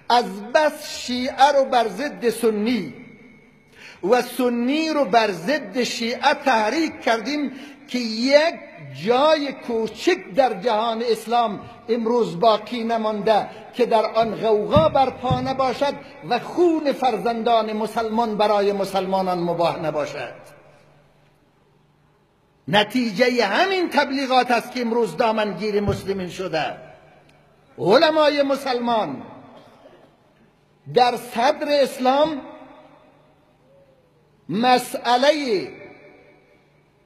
از بس شیعه رو بر ضد سنی و سنی رو بر ضد شیعه تحریک کردیم که یک جای کوچک در جهان اسلام امروز باقی نمانده که در آن غوغا برپا نباشد و خون فرزندان مسلمان برای مسلمانان مباح نباشد. نتیجه همین تبلیغات است که امروز دامنگیر مسلمین شده. علمای مسلمان در صدر اسلام مسئله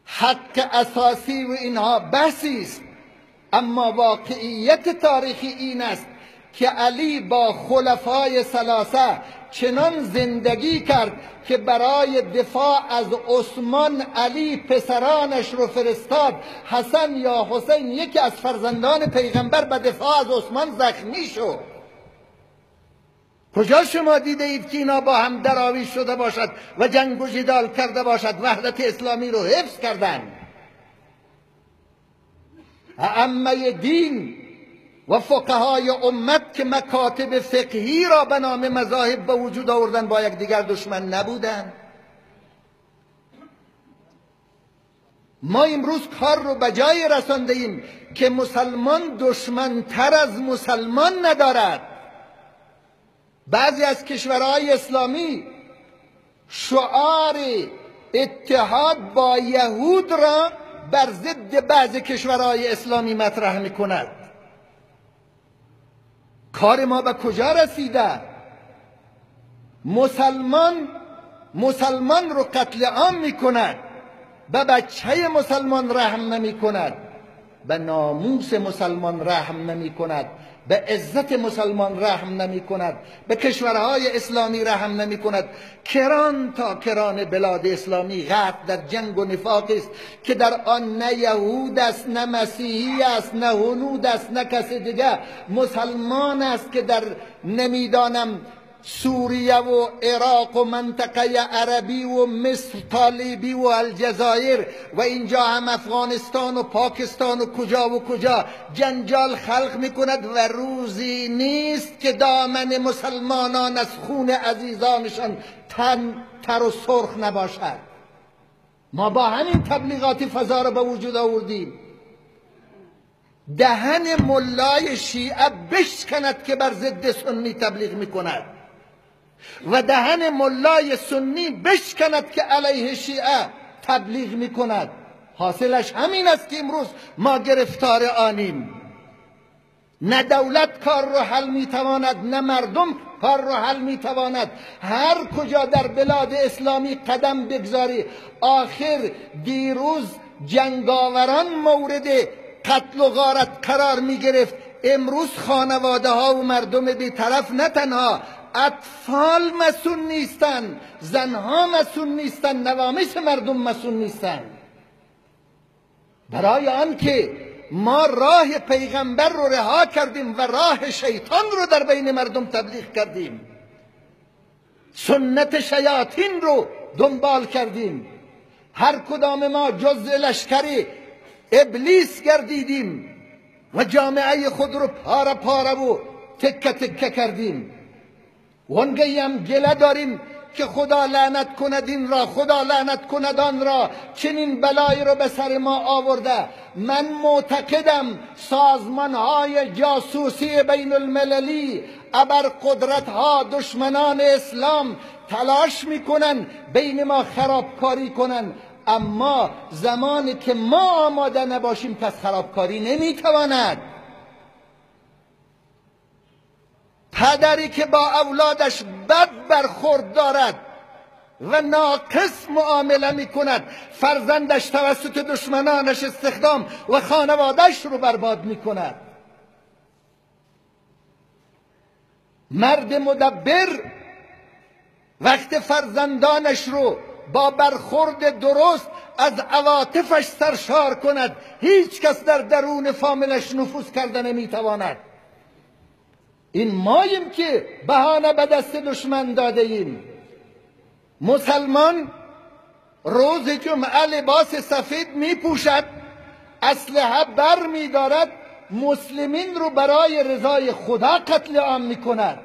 حق اساسی و اینها بحثی است، اما واقعیت تاریخی این است که علی با خلفای ثلاثه چنان زندگی کرد که برای دفاع از عثمان علی پسرانش رو فرستاد. حسن یا حسین یکی از فرزندان پیغمبر به دفاع از عثمان زخمی شد. کجا شما دیده اید که اینا با هم دراویش شده باشد و جنگ و جدال کرده باشد؟ وحدت اسلامی رو حفظ کردن. ائمه دین و فقهای امت که مکاتب فقهی را به نام مذاهب به وجود آوردن با یکدیگر دشمن نبودند. ما امروز کار رو به جای رسانده ایم که مسلمان دشمنتر از مسلمان ندارد. بعضی از کشورهای اسلامی شعار اتحاد با یهود را بر ضد بعضی کشورهای اسلامی مطرح میکند. کار ما به کجا رسیده؟ مسلمان مسلمان رو قتل عام میکند، به بچه مسلمان رحم نمیکند، به ناموس مسلمان رحم نمیکند، به عزت مسلمان رحم نمی کند، به کشورهای اسلامی رحم نمی کند. کران تا کران بلاد اسلامی غرق در جنگ و نفاق است که در آن نه یهود است، نه مسیحی است، نه هنود است، نه کس دیگه. مسلمان است که در نمیدانم سوریه و عراق و منطقه عربی و مصر تا لیبی و الجزایر و اینجا هم افغانستان و پاکستان و کجا و کجا جنجال خلق میکند و روزی نیست که دامن مسلمانان از خون عزیزانشان تن تر و سرخ نباشد. ما با همین تبلیغات فضا را به وجود آوردیم. دهن ملای شیعه بشکند که بر ضد سنی تبلیغ میکند و دهن ملای سنی بشکند که علیه شیعه تبلیغ میکند. حاصلش همین است که امروز ما گرفتار آنیم. نه دولت کار رو حل میتواند، نه مردم کار رو حل میتواند. هر کجا در بلاد اسلامی قدم بگذاری، آخر دیروز جنگاوران مورد قتل و غارت قرار میگرفت، امروز خانواده ها و مردم بیطرف نه تنها اطفال مسئول نیستن، زنها مسئول نیستن، نوامیس مردم مسئول نیستن. برای آنکه ما راه پیغمبر رو رها کردیم و راه شیطان رو در بین مردم تبلیغ کردیم، سنت شیاطین رو دنبال کردیم، هر کدام ما جز لشکر ابلیس گردیدیم و جامعه خود رو پاره پاره و تکه تکه کردیم. وانگهی هم گله داریم که خدا لعنت کند این را، خدا لعنت کند آن را، چنین بلایی رو به سر ما آورده. من معتقدم سازمانهای جاسوسی بین المللی، ابر قدرت ها، دشمنان اسلام تلاش میکنن بین ما خرابکاری کنن، اما زمانی که ما آماده نباشیم پس خرابکاری نمیتواند. پدری که با اولادش بد برخورد دارد و ناقص معامله می کند، فرزندش توسط دشمنانش استخدام و خانوادش رو برباد می کند. مرد مدبر وقت فرزندانش رو با برخورد درست از عواطفش سرشار کند، هیچ کس در درون فامیلش نفوذ کرده نمیتواند. این ماییم که بهانه به دست دشمن داده ایم. مسلمان روز جمعه لباس سفید می پوشد، اسلحه بر می دارد، مسلمین رو برای رضای خدا قتل عام می کند.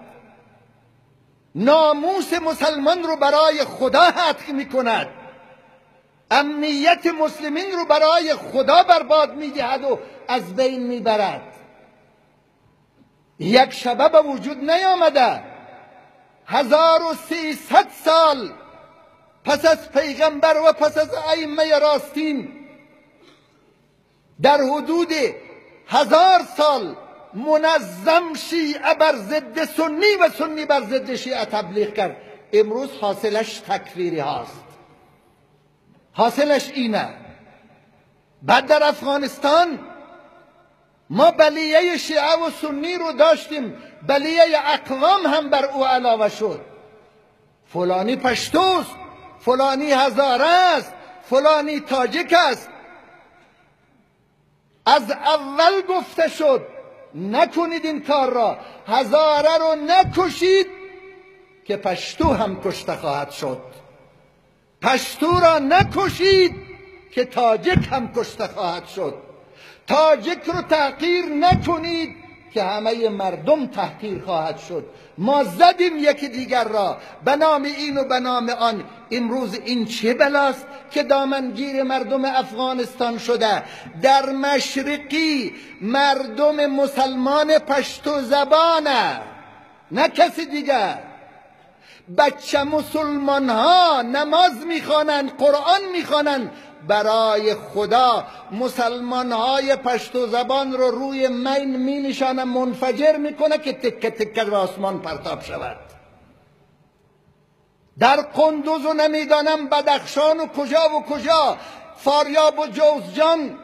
ناموس مسلمان رو برای خدا هتک میکند، امنیت مسلمین رو برای خدا برباد میدهد و از بین میبرد. یک شبه به وجود نیامده. 1300 سال پس از پیغمبر و پس از ائمه راستین، در حدود 1000 سال منظم شیعه بر ضد سنی و سنی بر ضد شیعه تبلیغ کرد. امروز حاصلش تکفیری هاست، حاصلش اینه. بعد در افغانستان ما بلیه شیعه و سنی رو داشتیم، بلیه اقوام هم بر او علاوه شد. فلانی پشتوست، فلانی هزاره است، فلانی تاجیک است. از اول گفته شد نکنید این کار را، هزاره رو نکشید که پشتو هم کشته خواهد شد، پشتو را نکشید که تاجیک هم کشته خواهد شد، تاجیک رو تحقیر نکنید که همه مردم تحقیر خواهد شد. ما زدیم یکی دیگر را به نام این و به نام آن. امروز این چه بلاست که دامنگیر مردم افغانستان شده؟ در مشرقی مردم مسلمان پشتو زبانه، نه کسی دیگر. بچه مسلمان ها نماز میخوانند، قرآن میخوانند، برای خدا مسلمان های پشتو زبان رو روی مین می نشانه، منفجر میکنه که تکه تکه به آسمان پرتاب شود. در قندوز و نمیدانم بدخشان و کجا و کجا، فاریاب و جوزجان،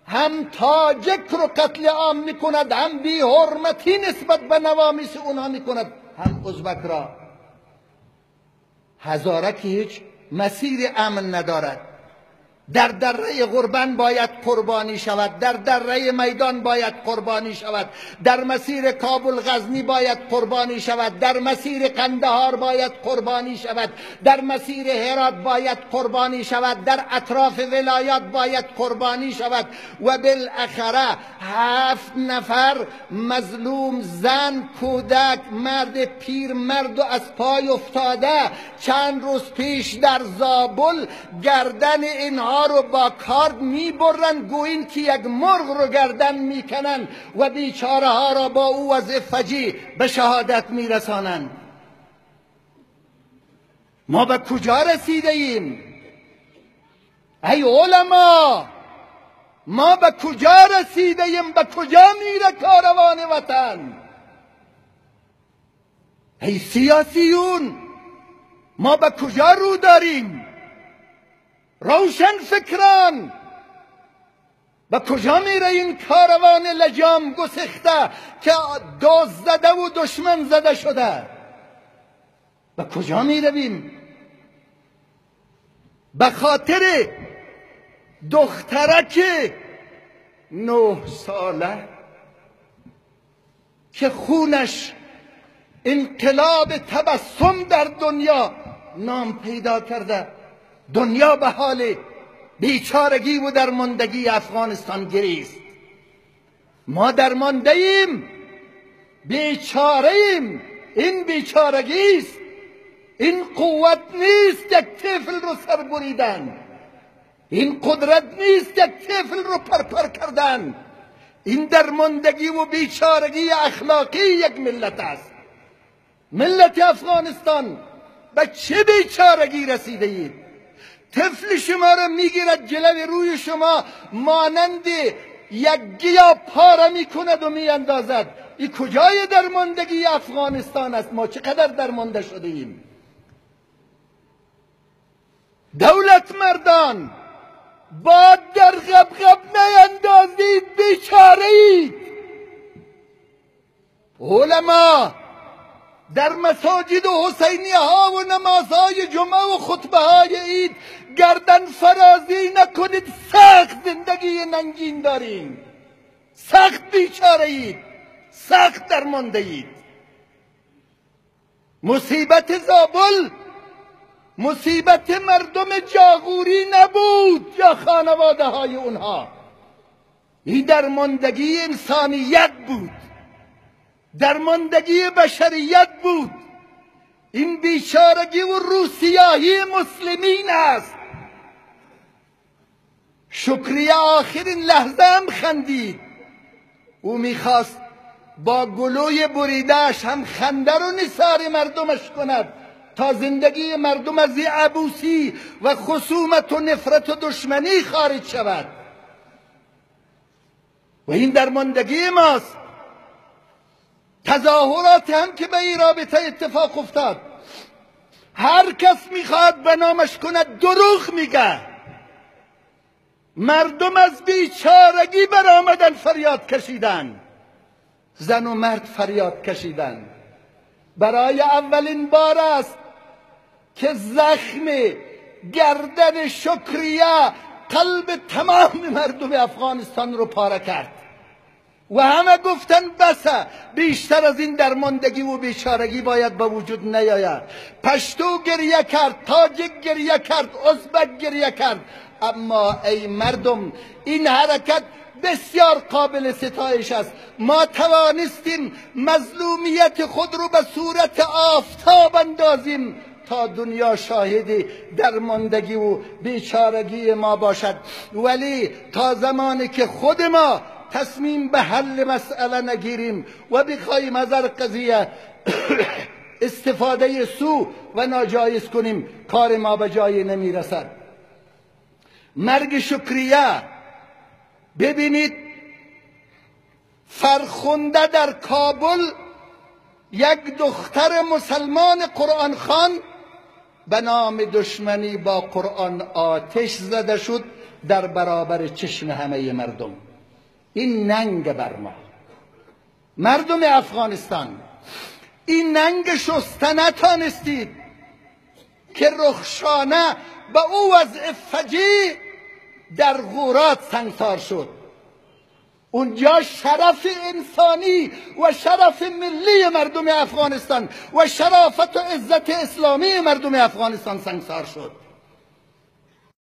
هم تاجک رو قتل عام میکند، هم بی حرمتی نسبت به نوامیس اونها میکند، هم ازبک را. هزاره که هیچ مسیر امن ندارد. در دره غربن باید قربانی شود، در دره میدان باید قربانی شود، در مسیر کابل غزنی باید قربانی شود، در مسیر قندهار باید قربانی شود، در مسیر هرات باید قربانی شود، در اطراف ولایات باید قربانی شود. و بالاخره 7 نفر مظلوم، زن، کودک، مرد، پیر، مرد و از پای افتاده، چند روز پیش در زابل گردن اینها رو با کارد میبرن، گویین که یک مرغ رو گردن میکنن و بیچاره ها را با او وضع فجیع به شهادت میرسانند. ما به کجا رسیده ایم؟ ای علما، ما به کجا رسیده ایم؟ به کجا میره کاروان وطن؟ ای سیاسیون، ما به کجا رو داریم؟ روشن فکران، به کجا میره این کاروان لجام گسیخته که دوست زده و دشمن زده شده؟ به کجا میرویم؟ به خاطر دخترک 9 ساله که خونش انقلاب تبسم در دنیا نام پیدا کرده، دنیا به حال بیچارگی و درماندگی افغانستان گریست. ما درمانده ایم، بیچاره ایم. این بیچارگی است، این قوت نیست یک طفل رو سر بریدن، این قدرت نیست یک طفل رو پرپر کردن. این درماندگی و بیچارگی اخلاقی یک ملت است. ملت افغانستان به چه بیچارگی رسیده اید؟ طفل شما را میگیرد جلوی روی شما مانند یک گیا پاره میکند و میاندازد. این کجای درماندگی افغانستان است؟ ما چقدر درمانده شده ایم؟ دولت مردان، باد در غبغب نیندازید، بیچاره اید. علما در مساجد و حسینیه ها و نمازهای جمعه و خطبه های عید گردن فرازی نکنید. سخت زندگی ننگین داریم، سخت بیچاره اید، سخت درمانده اید. مصیبت زابل مصیبت مردم جاغوری نبود یا خانواده های اونها، این درماندگی انسانیت بود، درماندگی بشریت بود. این بیچارگی و روسیاهی مسلمین است. شکریه آخرین لحظه هم خندید. او میخواست با گلوی بریدهش هم خنده رو نثار مردمش کند تا زندگی مردم از عبوسی و خصومت و نفرت و دشمنی خارج شود. و این درماندگی ماست. تظاهرات هم که به این رابطه اتفاق افتاد، هر کس میخواد به نامش کند دروغ میگه. مردم از بیچارگی برآمدن فریاد کشیدن، زن و مرد فریاد کشیدن. برای اولین بار است که زخم گردن شکریه قلب تمام مردم افغانستان رو پاره کرد و همه گفتن بسه، بیشتر از این درماندگی و بیچارگی باید به وجود نیاید. پشتو گریه کرد، تاجیک گریه کرد، ازبک گریه کرد. اما ای مردم، این حرکت بسیار قابل ستایش است. ما توانستیم مظلومیت خود رو به صورت آفتاب اندازیم تا دنیا شاهد درماندگی و بیچارگی ما باشد. ولی تا زمانی که خود ما تصمیم به حل مسئله نگیریم و بخواهیم از هر قضیه استفاده سو و ناجایز کنیم، کار ما به جایی نمیرسد. مرگ شکریه، ببینید، فرخنده در کابل یک دختر مسلمان قرآن خوان به نام دشمنی با قرآن آتش زده شد در برابر چشم همه مردم. این ننگ بر ما مردم افغانستان، این ننگ شسته نتانستید که رخشانه به او وضع فجیع در غورات سنگسار شد. اونجا شرف انسانی و شرف ملی مردم افغانستان و شرافت و عزت اسلامی مردم افغانستان سنگسار شد.